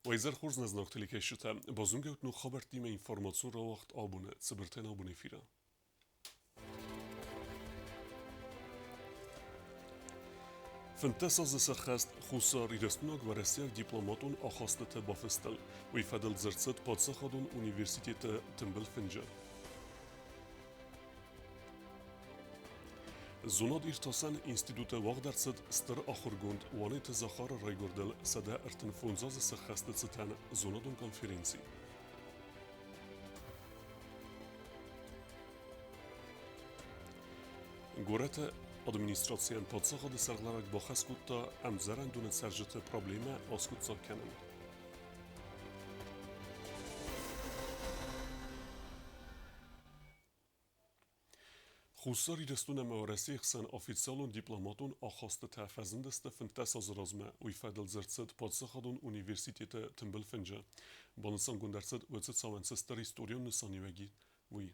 Уӕ хорз нӕ знаг телекӕсджытӕ, базонгӕут ног хабӕрттимӕ информацион рауагъд абоны цыбыртӕн абоны эфиры. 15 азы сӕххӕст хуссарирыстойнаг уӕрӕсейаг дипломатон ахастыты бафыстыл. Уый фӕдыл дзырд цыд паддзахадон университеты тымбыл фынджы. Зонад-иртасӕн институты уагъд ӕрцыд стыр ахуыргонд Уанеты Захары райгуырдыл 135 азы сӕххӕсты цытӕн зонадон конференци. Горӕты администрацийӕн паддзахады сӕргълӕууӕг бахӕс кодта ӕмдзӕрӕндоны цӕрджыты проблемӕ аскъуыддзаг кӕнын. Хуссар Ирыстон ӕмӕ Уӕрӕсейы хсӕн официалон дипломатон ахастытӕ фӕзындысты 15 азы размӕ. Уый фӕдыл дзырд цыд паддзахадон университеты тымбыл фынджы. Банысангонд ӕрцыд уыцы цауӕн цы стыр историон нысаниуӕг и, уый.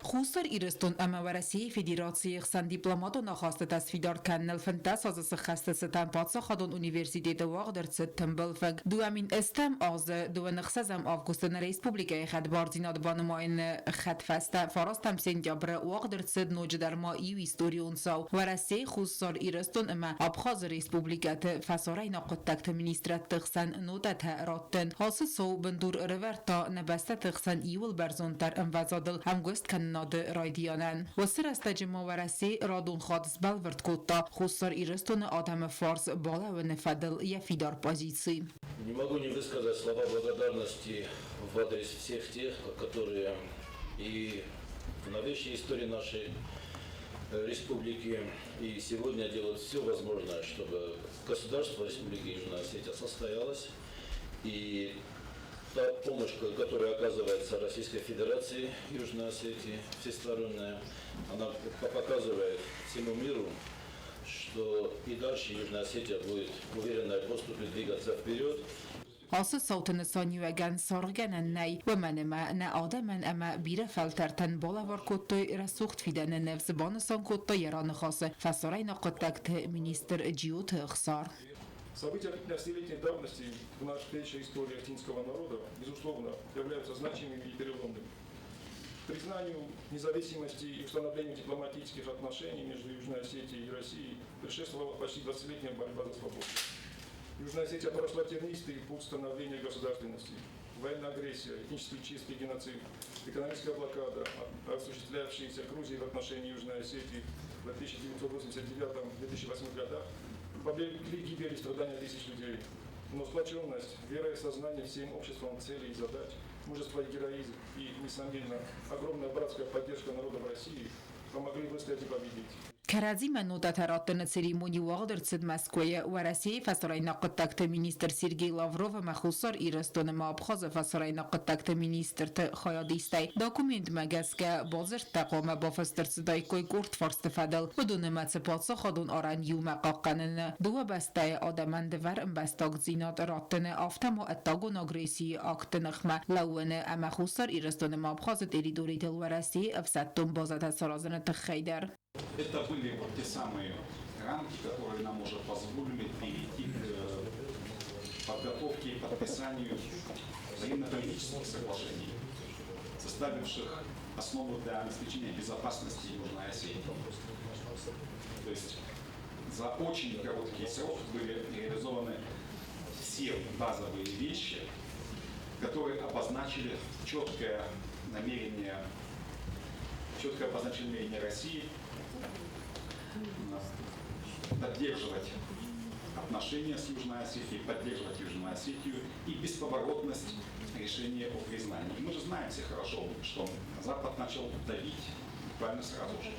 Хуссар Ирыстон ӕмӕ Уӕрӕсейы Федерацийы хсӕн дипломатон ахастытӕ сфидар кӕныныл 15 азы сыххӕсты цытӕн паддзахадон университеты уагъд ӕрцыд тымбыл фынг. 2000 азы 26 августы нӕ республикӕйы хӕдбардзинад банымайыны хӕдфӕстӕ фарастӕм сентябры уагъд ӕрцыд ноджыдӕр ма иу историон цау Уӕрӕсейы, Хуссар Ирыстон ӕмӕ Абхазы республикӕты фӕсарӕйнаг хъуыддӕгты министрадты хсӕн нотӕтӕ раттын. Ацы цау бындур ӕрӕвӕрдта нӕ бӕстӕты хсӕн иууыл бӕрзонддӕр ӕмвӕзадыл ӕмгуысткӕнынады райдианӕн. Уыцы рӕстӕджы ма Уӕрӕсе радон хатт сбӕлвырд кодта Хуссар Ирыстоны адӕмы фарс балӕууыны фӕдыл йӕ фидар позици. Не могу не высказать слова благодарности в адрес всех тех, которые и в новейшей истории нашей республики и сегодня делают все возможное, чтобы государство Республики Южная Осетия состоялось. И та помощь, которая оказывается Российской Федерации Южной Осетии, всесторонняя, она показывает всему миру, что и дальше Южная Осетия будет уверенной поступью двигаться вперед. Ацы цауты нысаниуӕгӕн саргъгӕнӕн нӕй, уымӕн ӕмӕ нӕ адӕмӕн ӕмӕ бирӕ фӕлтӕртӕн балӕвар кодтой рӕсугъд фидӕны ныфс, банысан кодта йӕ раныхасы фӕсарӕйнаг хъуыддӕгты министр Джиоты Ӕхсар. События 15-летней давности в нашей истории осетинского народа, безусловно, являются значимыми и переломными. Признанию независимости и установлению дипломатических отношений между Южной Осетией и Россией предшествовала почти 20-летняя борьба за свободу. Южная Осетия прошла тернистый путь становления государственности. Военная агрессия, этнические чистки, геноцид, экономическая блокада, осуществлявшиеся Грузией в отношении Южной Осетии в 1989-2008 годах, повлекли гибель и страдания тысяч людей. Но сплоченность, вера и сознание всем обществом целей и задач, мужество и героизм и, несомненно, огромная братская поддержка народов России помогли выстоять и победить. Кӕрӕдзимӕ нотӕтӕ раттыны церемони уагъд ӕрцыд Мӕскуыйы. Уӕрӕсейы фӕсарӕйнаг хъуыддӕгты министр Сергей Лавров ӕмӕ Хуссар Ирыстоны ӕмӕ Абхазы фӕсарӕйнаг хъуыддӕгты министрты хайадистӕй. Документмӕ гӕсгӕ, бадзырдтӕ хъуамӕ бафыст ӕрцыдаиккой къорд фарсты фӕдыл. Уыдон нымӕцы паддзахадон арӕн иумӕ хъахъхъӕныны, дыууӕ бӕстӕйы адӕмӕн дывӕр ӕмбӕстагдзинад раттыны, афтӕ ма ӕддагон агрессийы акты ныхмӕ лӕууыны ӕмӕ Хуссар Ирыстоны ӕмӕ Абхазы территоритыл Уӕрӕсейы ӕфсӕддон базӕтӕ саразыны тыххӕй дӕр. Это были вот те самые рамки, которые нам уже позволили перейти к подготовке и подписанию военно-политических соглашений, составивших основу для обеспечения безопасности Южной Осетии. То есть за очень короткий срок были реализованы все базовые вещи, которые обозначили четкое намерение, четкое обозначили намерение России поддерживать отношения с Южной Осетией, поддерживать Южную Осетию и бесповоротность решения о признании. Мы же знаем все хорошо, что Запад начал давить буквально сразу же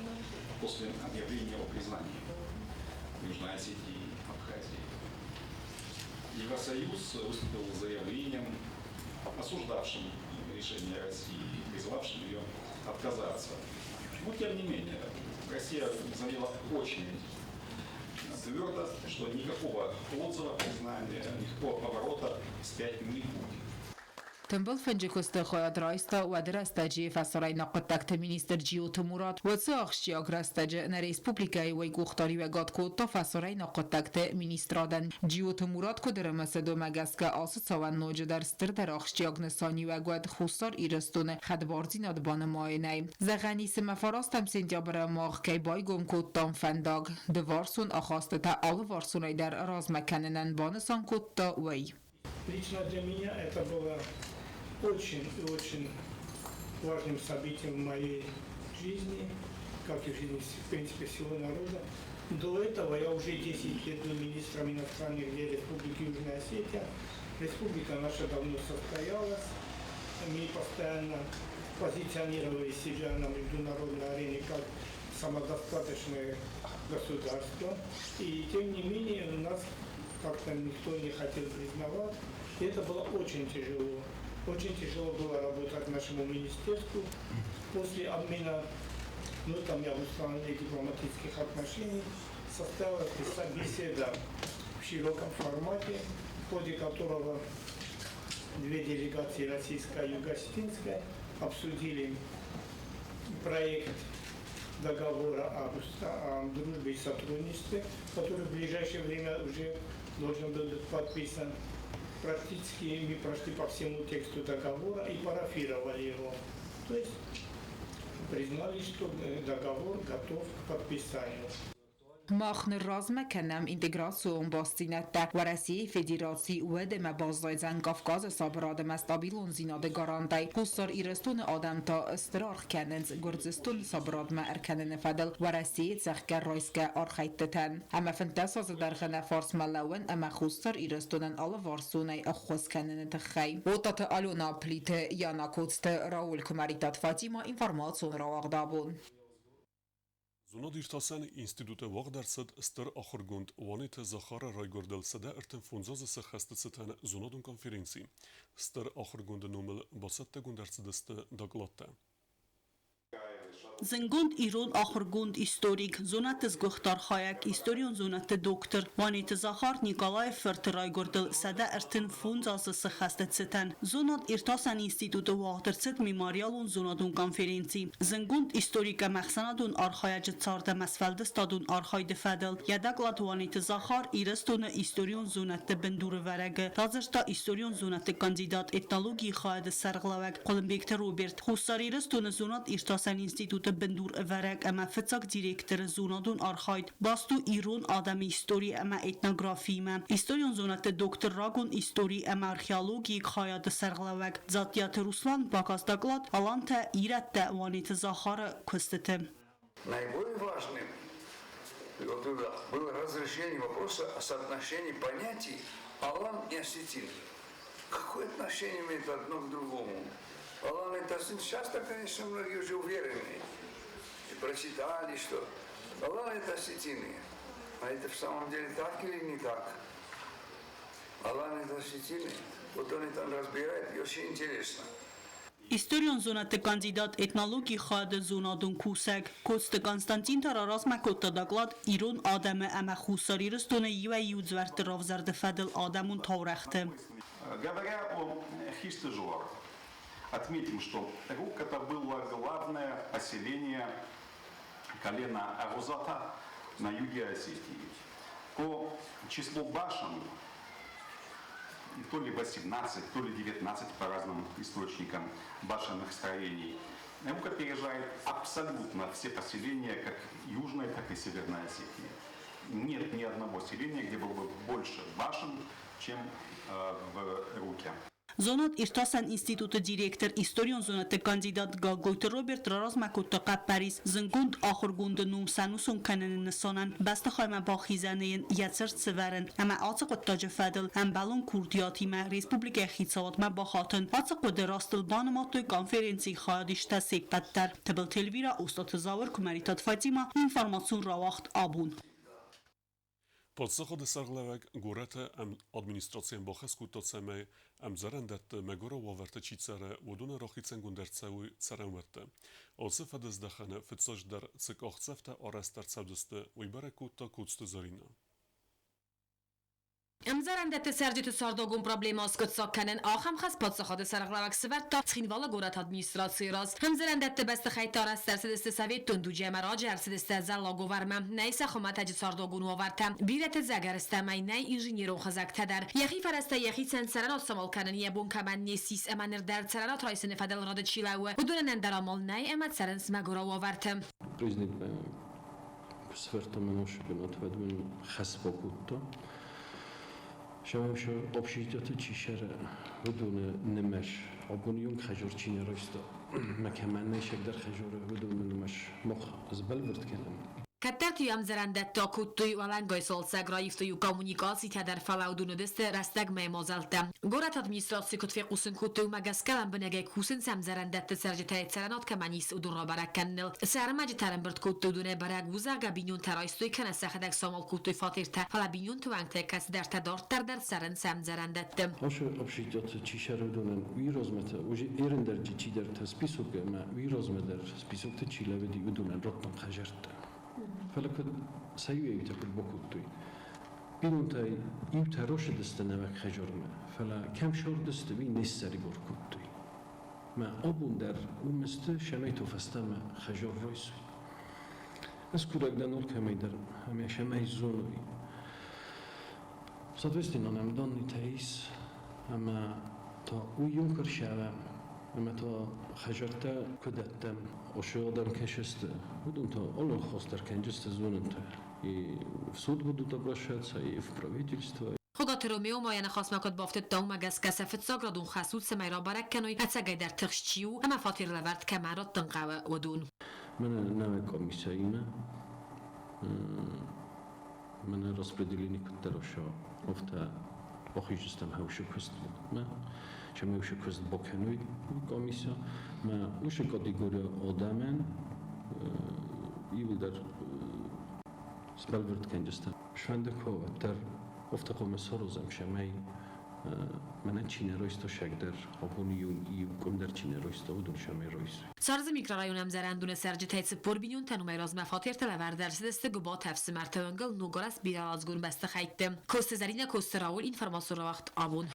после объявления о признании Южной Осетии и Абхазии. Евросоюз выступил с заявлением, осуждавшим решение России, призвавшим ее отказаться. Но тем не менее, Россия заявила очень твердо, что никакого отзыва признания, никакого поворота вспять не будет. Тымбыл фынджы куысты хайад райста уӕды рӕстӕджы фӕсарӕйнаг хъуыддӕгты министр Джиоты Мурат. Уыцы ахсджиаг рӕстӕджы нӕ республикӕйы уый къухдариуӕгад кодта фӕсарӕйнаг хъуыддӕгты министрадӕн. Джиоты Мурат куыд ӕрымысыд, уымӕ гӕсгӕ ацы цауӕн ноджыдӕр стырдӕр ахсджиаг нысаниуӕг уӕд Хуссар Ирыстоны хӕдбардзинад банымайынӕй. Зӕгъӕн ис, ӕмӕ фарастӕм сентябры мах кӕй байгом кодтам фӕндаг дывӕрсон ахастытӕ алыварсонӕй дӕр размӕ кӕнынӕн, банысан кодта уый. Лично для меня это было очень и очень важным событием в моей жизни, как и в жизни, в принципе, всего народа. До этого я уже 10 лет был министром иностранных дел Республики Южная Осетия. Республика наша давно состоялась. Мы постоянно позиционировали себя на международной арене как самодостаточное государство. И тем не менее у нас как-то никто не хотел признавать. И это было очень тяжело. Очень тяжело было работать нашему министерству. После обмена нотами об установлении дипломатических отношений состоялась беседа в широком формате, в ходе которого две делегации, российская и юго-осетинская, обсудили проект договора о дружбе и сотрудничестве, который в ближайшее время уже должен был быть подписан. Практически мы прошли по всему тексту договора и парафировали его. То есть признали, что договор готов к подписанию. Мах ныр размӕ кӕнӕм интеграцион бастдзинӕдтӕ Уӕрӕсейы Федераци уӕд ӕмӕ баззайдзӕн Кавказы сабырад ӕмӕ стабилондзинады гарантӕй. Хуссар Ирыстоны адӕм та стыр аргъ кӕнынц Гуырдзыстоны сабырадмӕ ӕркӕныны фӕдыл Уӕрӕсейы цӕхгӕр райсгӕ архӕйдтытӕн. Ӕмӕ 15 азы дӕргъы нӕ фарсмӕ лӕууын ӕмӕ Хуссар Ирыстонӕн алыварсонӕй ӕххуыс кӕныны тыххӕй. Оттаты Алена, Плиты Яна, Коцты Рауль, Куымӕридтаты Фатимӕ, информацион рауагъд абон. Зонад-иртасӕн институты уагъд ӕрцыд стыр ахуыргонд Уанеты Захары райгуырдыл 135 азы сӕххӕсты цытӕн зонадон конференци. Стыр ахуыргонды номыл бацӕттӕгонд ӕрцыдысты докладтӕ. Зындгонд ирон ахуыргонд, историк, зонӕдты сгуыхт архайӕг, историон зонӕдты доктор Уанеты Захар Никъалайы фырты райгуырдыл 135 азы сыххӕсты цытӕн Зонад-иртасӕн институты уагъд ӕрцыд мемориалон зонадон конференци. Зындгонд историк ӕмӕ ӕхсӕнадон архайӕджы цард ӕмӕ сфӕлдыстадон архайды фӕдыл йӕ доклад Уанеты Захар Ирыстоны историон зонӕдты бындурӕвӕрӕг-ы радзырдта историон зонӕдты кандидат, этнологийы хайады сӕргълӕууӕг Хъуылымбегты Роберт. Хуссар Ирыстоны зонад-иртасӕн институты бындурӕвӕрӕг ӕмӕ фыццаг директоры зонадон архайд баст у ирон адӕмы истори ӕмӕ этнографиимӕ. Историон зонӕдты доктор, рагон истори ӕмӕ археологийы хайады сӕргълӕууӕг Дзаттиаты Руслан бакаст доклад «Алантӕ, ирӕттӕ Уанеты Захары куыстыты». Наиболее важным было разрешение вопроса о соотношении понятий «алан» и «осетин». Какое отношение имеет одно к другому? Алан это осетин. Сейчас-то, конечно, многие уже уверены и прочитали, что алан это осетины. А это в самом деле так или не так? Алан это осетины. Вот он это разбирает, и очень интересно. Историон зонӕдты кандидат, этнологийы хайады зонадон кусӕг Коцты Константин та раразмӕ кодта доклад ирон адӕмы ӕмӕ Хуссар Ирыстоны иуӕй-иу дзуӕртты равзӕрды фӕдыл адӕмон таурӕгъты. Говоря о Хисты-Жуар, отметим, что Рук это было главное поселение колена Арузата на юге Осетии. По числу башен, то ли 18, то ли 19 по разным источникам башенных строений, Рук опережает абсолютно все поселения, как Южной, так и Северной Осетии. Нет ни одного селения, где было бы больше башен, чем в Руке. Зонад-иртасӕн институты директор, историон зонӕдты кандидат Гаглойты Роберт раразмӕ кодта хъӕппӕрис зындгонд ахуыргонды ном сӕнусон кӕныны нысанӕн бӕстыхаймӕ бахизӕны йын йӕ цырт сӕвӕрын ӕмӕ ацы хъуыддаджы фӕдыл ӕмбӕлон курдиатимӕ республикӕйы хицауадмӕ бахатын. Ацы хъуыды растыл банымадтой конференцийы хайадисджытӕ се ппӕт дӕр. Тыбылты Эльвира, Остъаты Зауыр, Куымӕридтаты Фатимӕ, информацион рауагъд «Абон». Паддзахады сӕргълӕууӕг горӕты администрацийӕн бахӕс кодта, цӕмӕй ӕмдзӕрӕндӕтты мӕгуырау уавӕрты чи цӕры, уыдоны рахицӕнгонд ӕрцӕуой цӕрӕнуӕтты. Ацы фӕдыздӕхӕны фыццаджыдӕр цы къахдзӕфтӕ арӕзт ӕрцӕудзысты, уый бӕрӕг кодта Коцты Зӕринӕ. Ӕмдзӕрӕндӕтты цӕрджыты цардуагон проблемӕ аскъуыддзаг кӕнын ахӕм хӕс паддзахады сӕргълӕууӕг сӕвӕрдта Цхинвалы горӕты администрацийы раз. Ӕмдзӕрӕндӕтты бӕстыхӕйттӕ арӕзт ӕрцыдысты советон дуджы ӕмӕ раджы ӕрцыдысты ӕдзӕллаг уавӕрмӕ. Нӕй сӕ хуымӕтӕджы цардуагон уавӕртӕ. Бирӕты дзӕгӕрыстӕмӕй нӕй инженерон хызӕгтӕ дӕр. Йӕхи фӕрӕзтӕ йӕхицӕн цӕрӕнуат самал кӕнын йӕ бон кӕмӕн не ссис ӕмӕ ныр дӕр цӕрӕнуат райсыны фӕдыл рады чи лӕууы, уыдонӕн ӕндӕр амал нӕй ӕмӕ цӕрынц мӕгуырау уавӕрты. Президентмӕ куы сӕвӕрдта мӕ носы бынат, уӕд мын хӕс бакодта. Сӕ общежитиаты чи сӕры, уыдоны нымӕс абон иунг хӕжор чи нӕ райста, мӕ кӕмӕн нӕй сӕгдӕр хӕжоры, уыдоны нымӕс мах сбӕлвырд кӕнӕм. Кӕддӕрты ӕмдзӕрӕндӕттӕ кодтой уӕлӕнгай цалцӕг, раивтой коммуникацитӕ дӕр, фӕлӕ уыдон уыдысты рӕстӕгмӕйы мадзӕлттӕ. Горӕты администраци куыд фехъусын кодтой, уымӕ гӕсгӕ лӕмбынӕгӕй кусынц ӕмдзӕрӕндӕтты цӕрджытӕй цӕрӕнуат кӕмӕн ис, уыдон рабӕрӕг кӕныныл. Цы ӕрмӕджытӕ ӕрӕмбырд кодтой, уыдонӕй бӕрӕг у, зӕгъгӕ, бинонтӕ райстой кӕнӕ сӕхӕдӕг самал кодтой фатертӕ, фӕлӕ бинонты уӕнгтӕй кӕцыдӕртӕ дарддӕр дӕр цӕрынц ӕмдзӕрӕндӕтты. Ашы общежитиаты чи сӕры, уыдонӕн уый размӕ та уже эрендӕрджы чидӕртӕ список ӕмӕ уый размӕ дӕр списокты чи лӕууыди, уыдонӕн радтам хӕдзӕрттӕ. Фӕлӕ куыд сӕ иуӕй-иутӕ куыд бакодтой? Бинонтӕй иутӕ росыдысты нӕуӕг хӕдзармӕ, фӕлӕ кӕм сӕрдысты, уый не ссӕрибар кодтой. Мӕ абон дӕр уым сты, цӕмӕй то фӕстӕмӕ хӕдзар райсой. Ӕз курӕг дӕн алкӕмӕй дӕр, ӕмӕ цӕмӕй зоной. Соответственно, нӕм даннытӕ ис, ӕмӕ та уый иу куы ӕмӕ та хӕдзӕрттӕ куы дӕттӕм, ошо адӕм кӕсысты, уыдон та алы хостӕр кӕнджысты зонынтӕ. И в суд будут обращаться, и в правительство. Хуыгаты Ромео ма йӕ ныхасмӕ куыд бафтыдта, уымӕ гӕсгӕ сӕ фыццаградон хӕс у, цӕмӕй рабӕрӕг кӕной, ӕцӕгӕйдӕр тыхст чи у ӕмӕ фатер лӕвӕрд кӕмӕн раттын хъӕуы, уыдон. Мӕнӕ нӕ комиссияимӕ мӕнӕ распределение куыддӕр ошо афтӕ бахизыстӕм хӕусы куыстмӕ, цӕмӕй уыцы куыст бакӕной комиссия. Мӕ уыцы категория адӕмӕн иууылдӕр сбӕлвырд кӕнджыстӕм. Сфӕнды куы уӕддӕр афтӕ хъуамӕ саразӕм, цӕмӕй мӕнӕ чи нӕ райста сӕгдӕр, абон иу къуым дӕр чи нӕ райста, уыдон цӕмӕй райсой. Царзы микрорайоны ӕмдзӕрӕндоны цӕрджытӕй 40 бинонтӕн уымӕй размӕ фатертӕ лӕвӕрд ӕрцыдысты Гуыбаты ӕфсымӕрты уынгыл ногарӕзт бирӕуӕладзыгон бӕстыхӕйтты. Коцты Зӕринӕ, Коцты Рауль, информацион рауагъд абон.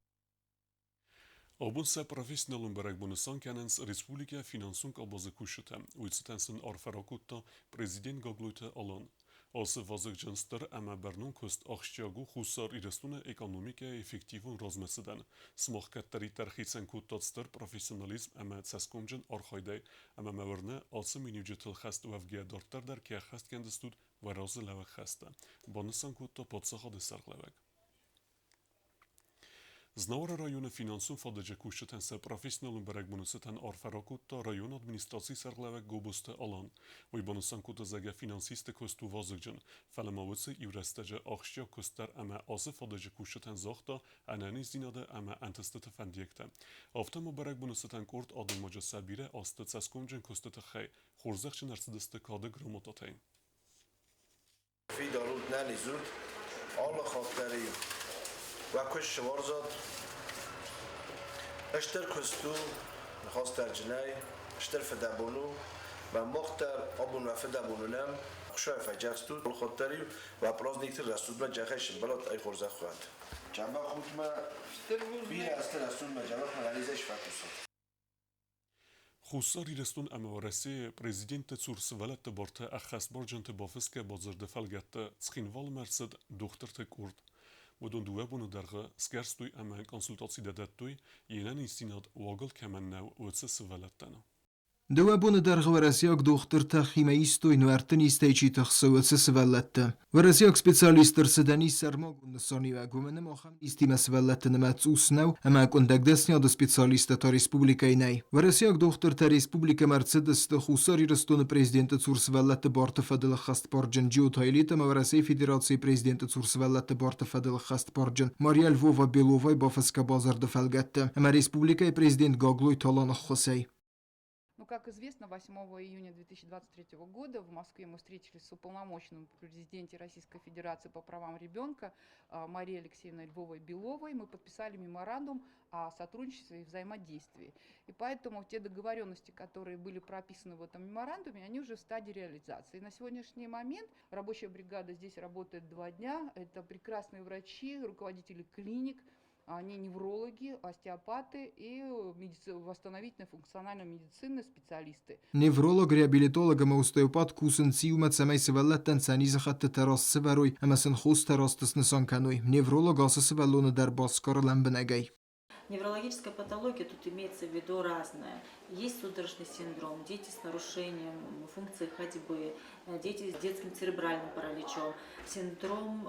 Абон сӕ профессионалон бӕрӕгбон нысан кӕнынц республикӕ финансон къабазы кусджытӕ. Уый цытӕн сын арфӕ ракодта президент Гаглойты Алан. Ацы вазыгджын стыр ӕмӕ бӕрнон куыст ахсджиаг у Хуссар Ирыстоны экономикӕйы эффективон размӕцыдӕн. Сымах кӕддӕриддӕр хицӕн кодтат стыр профессионализм ӕмӕ цӕсгомджын архайдӕй, ӕмӕ мӕ уырны, ацы миниуджытыл хӕст уӕвгӕйӕ дарддӕр дӕр кӕй ӕххӕст кӕндзыстут уӕ разылӕууӕг хӕстӕ, банысан кодта паддзахады сӕргълӕууӕг. Знауыры районы финансон фадыджы кусджытӕн сӕ профессионалон бӕрӕгбоны цытӕн арфӕ ракодта районы администрацийы сӕргълӕууӕг Гобозты Алан. Уый банысан кодта, зӕгъгӕ, финансисты куыст у вазыгджын, фӕлӕ ма уыцы иу рӕстӕджы ахсджиаг куыст дӕр ӕмӕ ацы фадыджы кусджытӕн загъта ӕнӕниздзинады ӕмӕ ӕнтыстыты фӕндиӕгтӕ. Афтӕ ма бӕрӕгбоны цытӕн къорд адӕймаджы сӕ бирӕ азты цӕсгомджын куысты тыххӕй хорзӕхджын ӕрцыдысты кады грамотатӕй. Фидар ут нӕниз ут, алы хатт дӕр уӕ куыст сывӕрзат. Стыр куыст у, ныхасдӕрджынӕй, стыр фыдӕбон у. Мӕ мах дӕр абон уӕ фыдӕбон уынӕм. Хуыцауӕй фӕдзӕхст ут, алы хатт дӕр-иу уӕ праздникты рӕстудмӕ джахӕй сымбӕлат, ай хорзӕх уӕд. Джабахутмӕ бирӕ азты рӕстудмӕ джабахмӕ ӕнӕнизӕй сфӕкусут. Хуссар Ирыстон ӕмӕ Уӕрӕсейы президентты цур сывӕллӕтты бартӕ ӕххӕстбарджынты бафысгӕ бадзырды фӕлгӕтты Цхинвалмӕ ӕрцыд дохтырты къорд. Уыдон дыууӕ боны дӕргъы сгӕрстой ӕмӕ консультаци дӕттой, йе нӕниздзинад уагыл кӕмӕн нӕу, уыцы сывӕллӕттӕн. Дыууӕ боны дӕргъы уӕрӕсейаг дохтыртӕ химӕ истой нуӕртты низтӕй чи тыхсы, уыцы сывӕллӕтты. Уӕрӕсейаг специалистты ӕрцыдӕн ис сӕрмагонд нысаниуӕг, уымӕн ӕмӕ ахӕм низтимӕ сывӕллӕтты нымӕц цъус нӕу ӕмӕ къуындӕг дӕсныйады специалисттӕ та республикӕйы нӕй. Уӕрӕсейаг дохтыртӕ республикӕмӕ ӕрцыдысты Хуссар Ирыстоны президенты цур сывӕллӕтты барты фӕдыл ӕххӕстбарджын Джиоты Аэлит ӕмӕ Уӕрӕсейы Федерацийы президенты цур сывӕллӕтты барты фӕдыл ӕххӕстбарджын Мария Львова-Беловайы бафысгӕ бадзырды фӕлгӕтты ӕмӕ республикӕйы президент Гаглойты Алан ӕххуысӕй. Как известно, 8 июня 2023 года в Москве мы встретились с уполномоченным президенте Российской Федерации по правам ребенка Марией Алексеевной Львовой-Беловой. Мы подписали меморандум о сотрудничестве и взаимодействии. И поэтому те договоренности, которые были прописаны в этом меморандуме, они уже в стадии реализации. И на сегодняшний момент рабочая бригада здесь работает 2 дня. Это прекрасные врачи, руководители клиник, они неврологи, остеопаты и восстановительной функциональной медицины специалисты. Невролог, реабилитолог ӕмӕ остеопат кусынц иумӕ, цӕмӕй сывӕллӕттӕн сӕ низыхӕттытӕ раст сывӕрой ӕмӕ сын хостӕ раст снысан кӕной. Невролог ацы сывӕллоны дӕр басгары лӕмбынӕгӕй. Неврологическая патология тут имеется в виду разная. Есть судорожный синдром, дети с нарушением функции ходьбы, дети с детским церебральным параличом, синдром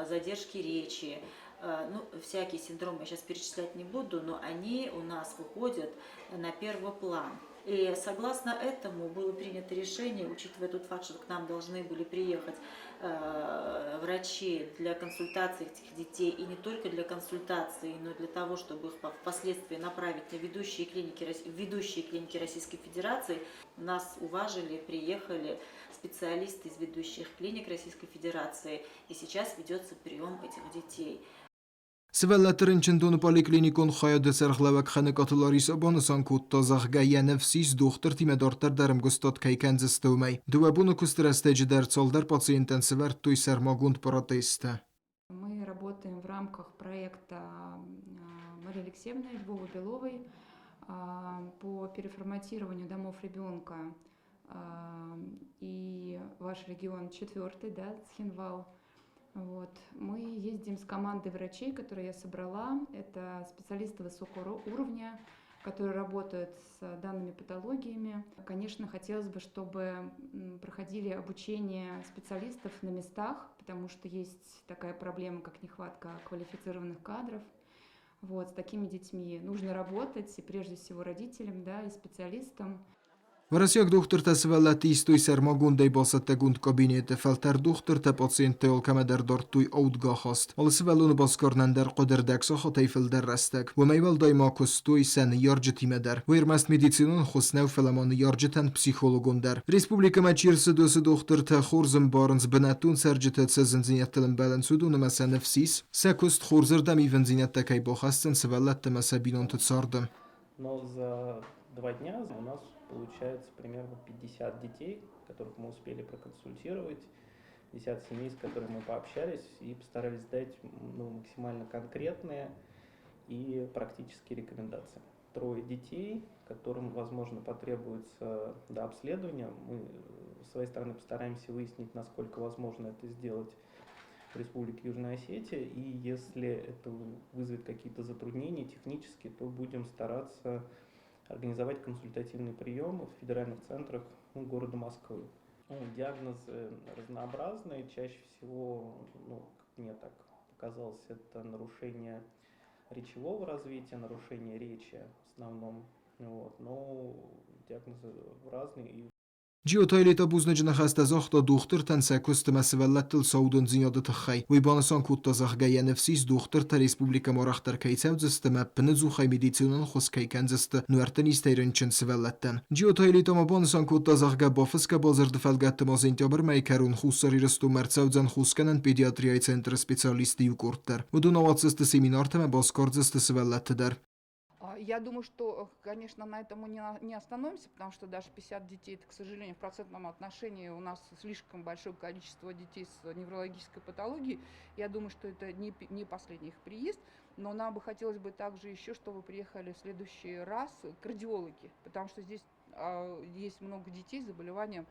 задержки речи, ну, всякие синдромы я сейчас перечислять не буду, но они у нас выходят на первый план. И согласно этому было принято решение, учитывая тот факт, что к нам должны были приехать врачи для консультации этих детей, и не только для консультации, но и для того, чтобы их впоследствии направить на ведущие клиники Российской Федерации, нас уважили, приехали специалисты из ведущих клиник Российской Федерации, и сейчас ведется прием этих детей. Сывӕллӕтты рынчындоны поликлиникон хайады сӕргълӕууӕг Хӕныкъаты Ларисӕ банысан кодта, зӕгъгӕ, йӕ ныфс ис, дохтыртимӕ дарддӕр дӕр ӕмгуыстад кӕй кӕндзысты, уымӕй. 2 боны куысты рӕстӕджы дӕр цалдӕр пациентӕн сӕвӕрдтой сӕрмагонд протезтӕ. Мы работаем в рамках проекта Марии Алексеевны Львовой-Беловой по переформатированию домов ребенка. И ваш регион четвертый, да, Цхинвал. Вот. Мы ездим с командой врачей, которые я собрала. Это специалисты высокого уровня, которые работают с данными патологиями. Конечно, хотелось бы, чтобы проходили обучение специалистов на местах, потому что есть такая проблема, как нехватка квалифицированных кадров. Вот, с такими детьми нужно работать, и прежде всего родителям, да, и специалистам. Уӕрӕсейаг дохтыртӕ сывӕллӕтты истой сӕрмагондӕй бацӕттӕгонд кабинеты. Фӕлтӕрд дохтыртӕ пациенттӕй алкӕмӕ дӕр дардтой аудгӕ ахаст. Алы сывӕллоны басгарынӕн дӕр хъуыд ӕрдӕг сахатӕй фылдӕр рӕстӕг. Уымӕй уӕлдай ма куыстой сӕ ныййарджытимӕ дӕр. Уый ӕрмӕст медицинон ӕххуыс нӕу, фӕлӕ ма ныййарджытӕн психологон дӕр. Республикӕмӕ чи рцыд, уыцы дохтыртӕ хорз ӕмбарынц, бынӕттон цӕрджытӕ цы зындзинӕдтыл ӕмбӕлынц, уыдон ӕмӕ сӕ ныфс ис, сӕ куыст хорзырдӕм ивындзинӕдтӕ кӕй бахӕсдзӕн сывӕллӕтты ӕмӕ сӕ бинонты царды. Но за 2 дня у нас получается примерно 50 детей, которых мы успели проконсультировать, 50 семей, с которыми мы пообщались и постарались дать, ну, максимально конкретные и практические рекомендации. Трое детей, которым, возможно, потребуется дообследование. Мы с своей стороны постараемся выяснить, насколько возможно это сделать в Республике Южная Осетия. И если это вызовет какие-то затруднения технические, то будем стараться организовать консультативный прием в федеральных центрах, ну, города Москвы. Ну, диагнозы разнообразные, чаще всего, ну, как мне так показалось, это нарушение речевого развития, нарушение речи в основном. Вот. Но диагнозы разные. И Джиоты Аэлитӕ бузныджы ныхӕстӕ загъта дохтыртӕн сӕ куыст ӕмӕ сывӕллӕттыл саудындзинады тыххӕй. Уый банысан кодта, зӕгъгӕ, йӕ ныфс ис, дохтыртӕ республикӕмӕ арӕхдӕр кӕй цӕудзысты ӕмӕ ӕппынӕдзухӕй медицинон ӕххуыс кӕй кӕндзысты нуӕртты низтӕй рынчын сывӕллӕттӕн. Джиоты Аэлитӕ ма банысан кодта, зӕгъгӕ, бафысгӕ бадзырды фӕлгӕтты ма сентябры мӕйы кӕрон Хуссар Ирыстонмӕ ӕрцӕудзӕн хосгӕнӕн педиатрияйы центры специалистты иу къорд дӕр. Уыдон ауадздзысты семинартӕ ӕмӕ басгардзысты сывӕллӕтты дӕр. Я думаю, что, конечно, на этом мы не остановимся, потому что даже 50 детей, это, к сожалению, в процентном отношении у нас слишком большое количество детей с неврологической патологией. Я думаю, что это не последний их приезд, но нам бы хотелось бы также еще, чтобы приехали в следующий раз кардиологи, потому что здесь есть много детей с заболеванием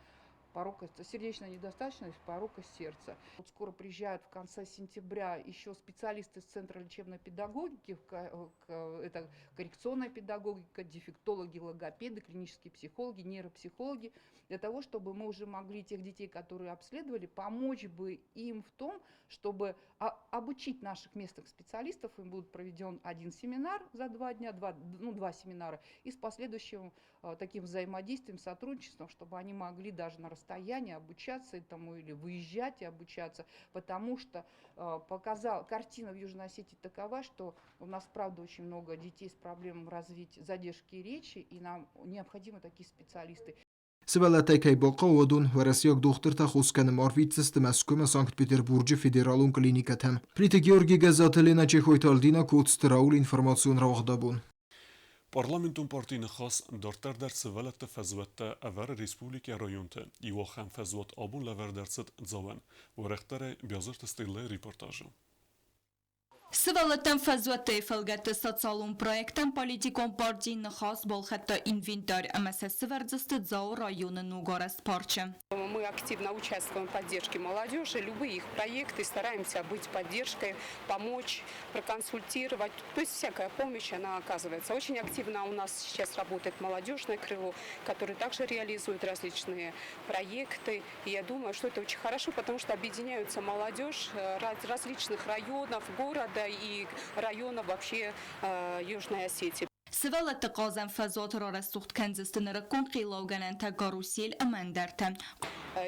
порока, сердечная недостаточность, порока сердца. Вот скоро приезжают в конце сентября еще специалисты из Центра лечебной педагогики, это коррекционная педагогика, дефектологи, логопеды, клинические психологи, нейропсихологи, для того, чтобы мы уже могли тех детей, которые обследовали, помочь бы им в том, чтобы обучить наших местных специалистов. Им будет проведен один семинар за 2 дня, два, ну, два семинара, и с последующим таким взаимодействием, сотрудничеством, чтобы они могли даже на расстоянии состоянии обучаться этому или выезжать и обучаться, потому что показал, картина в Южной Осетии такова, что у нас, правда, очень много детей с проблемами развития, задержки речи, и нам необходимы такие специалисты. Сывӕллӕттӕй кӕй бахъӕуы, уыдон уӕрӕсейаг дохтыртӕ хос кӕнынмӕ арвитдзысты Мӕскуымӕ Санкт-Петербурджы федералон клиникӕтӕм. Плиты Георгий, Гӕззаты Ленӕ, Чехойты Альдина, Коцты Рауль, информацион рауагъдабон. Парламентон партийы ныхас дарддӕр дӕр сывӕллӕтты фӕзуӕттӕ ӕвӕры республикӕйы районты. Иу ахӕм фӕзуат абон лӕвӕрд ӕрцыд Дзауӕн. Уӕрӕхдӕрӕй Биазырты Стеллӕйы репортажы. Сывӕллӕттӕн фӕзуӕттӕй фӕлгӕтты социалон проекттӕн политикон партийы Ныхас балхӕдта инвентарь ӕмӕ сӕ сывӕрдзысты Дзауы районы ногарӕзт парчы. Мы активно участвуем в поддержке молодежи, любые их проекты, стараемся быть поддержкой, помочь, проконсультировать. То есть всякая помощь, она оказывается. Очень активно у нас сейчас работает молодежное крыло, которое также реализует различные проекты. И я думаю, что это очень хорошо, потому что объединяются молодежь различных районов города и районов вообще Южной Осетии. Сывӕллӕтты хъазӕн фӕзуат рарӕсугъд кӕндзысты нырыккон хъеллаугӕнӕнтӕ, карусель ӕмӕ ӕндӕртӕ.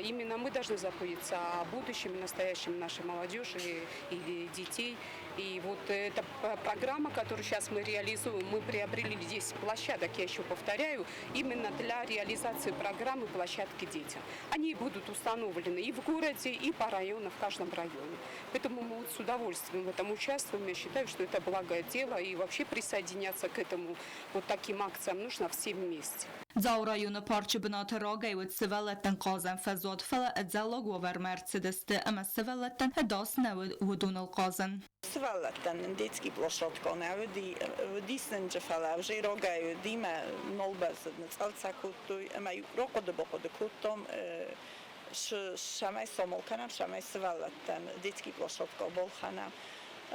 Именно мы должны заботиться о будущем и настоящем нашей молодежи и детей. И вот эта программа, которую сейчас мы реализуем, мы приобрели 10 площадок, я еще повторяю, именно для реализации программы «Площадки детям». Они будут установлены и в городе, и по району, в каждом районе. Поэтому мы вот с удовольствием в этом участвуем. Я считаю, что это благое дело, и вообще присоединяться к этому, вот таким акциям нужно все вместе. Дзауы районы парчы бынаты рагӕй уыд сывӕллӕттӕн хъазӕн фӕзуат, фӕлӕ ӕдзӕллаг уавӕрмӕ ӕрцыдысты ӕмӕ сывӕллӕттӕн ӕдас нӕ уыд уыдоныл хъазын. Сывӕллӕттӕн нын детский площадка нӕ уыди, уыдис нын фӕлӕ уже рагӕй уыди, мӕ нал бӕззыд, ныцъӕлцӕ кодтой ӕмӕ рахъуыды-бахъуыды кодтам, цӕмӕй самал кӕнӕм, цӕмӕй сывӕллӕттӕн детский площадка балхӕнӕм.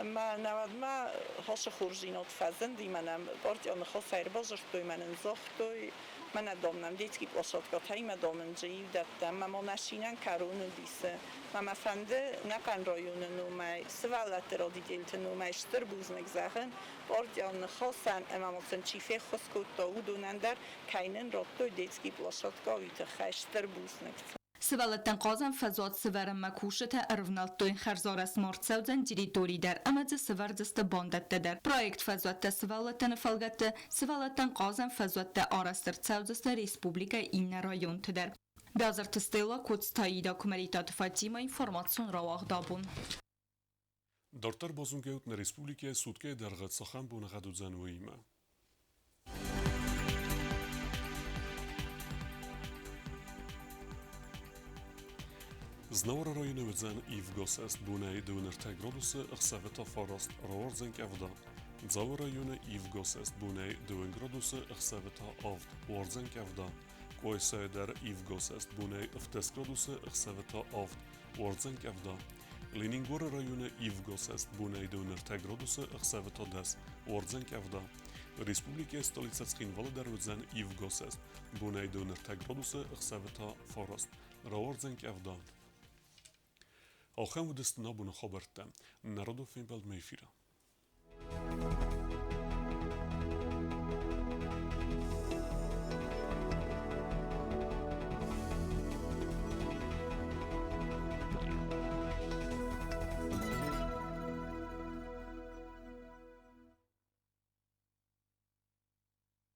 Ӕмӕ науӕд-ма хосы хорздзинад фӕзынди, мӕнӕ партион хос ӕрбазырдтой, мӕ нын загътой, мӕнӕ дам нӕм детский площадкӕтӕ имӕ домынджы иу дӕттӕм, мӕ ма машинӕн кӕрон уыдис. Мӕ мӕ фӕнды ӕнӕхъӕн районы номӕй, сывӕллӕтты родительты номӕй стыр бузныг зӕгъын партион ныхасӕн ӕмӕ ма сын чи феххуыс кодта, уыдонӕн дӕр, кӕй нын радтой детский площадкӕ, уый тыххӕй стыр бузныг. Сывӕллӕттӕн хъазӕн фӕзуат сывӕрынмӕ кусджытӕ ӕрывнӕлдтой. Хӕрзарӕзт ма ӕрцӕудзӕн территори дӕр ӕмӕ дзы сывӕрдзысты бандӕттӕ дӕр. Проект фӕзуӕттӕ сывӕллӕттӕн-ы фӕлгӕтты сывӕллӕттӕн хъазӕн фӕзуӕттӕ арӕзт ӕрцӕудзысты республикӕйы иннӕ районты дӕр. Бязырты Стелла, Коцты Аида, Куымӕридтаты Фатимӕ, информацион рауагъд абон. Дарддӕр базонгӕут нӕ республикӕйы суткӕйы дӕргъы цахӕм боныгъӕд уыдзӕн, уыимӕ. Знауыры районы уыдзӕн ивгӕ бонӕй 23 градусы, ӕхсӕвы та 9 рауардзӕн къӕвда. Дзауы районы ивгӕ бонӕй 2 градусы, ӕхсӕвы та 7 уардзӕн къӕвда. Къуайсайы дӕр ивгӕ бонӕй 10 градусы, ӕхсӕвы та 7 уардзӕн къӕвда. Ленингоры районы ивгӕ бонӕй 23 градусы, ӕхсӕвы та 10 уардзӕн къӕвда. Республикӕйы столицӕ Цхинвалы дӕр уыдзӕн ивгӕ бонӕй 23 градусы, ӕхсӕвы та 9 рауардзӕн къӕвда. Ахӕм уыдысты нӕ абоны хабӕрттӕ. Народон фембӕлдмӕ эфиры.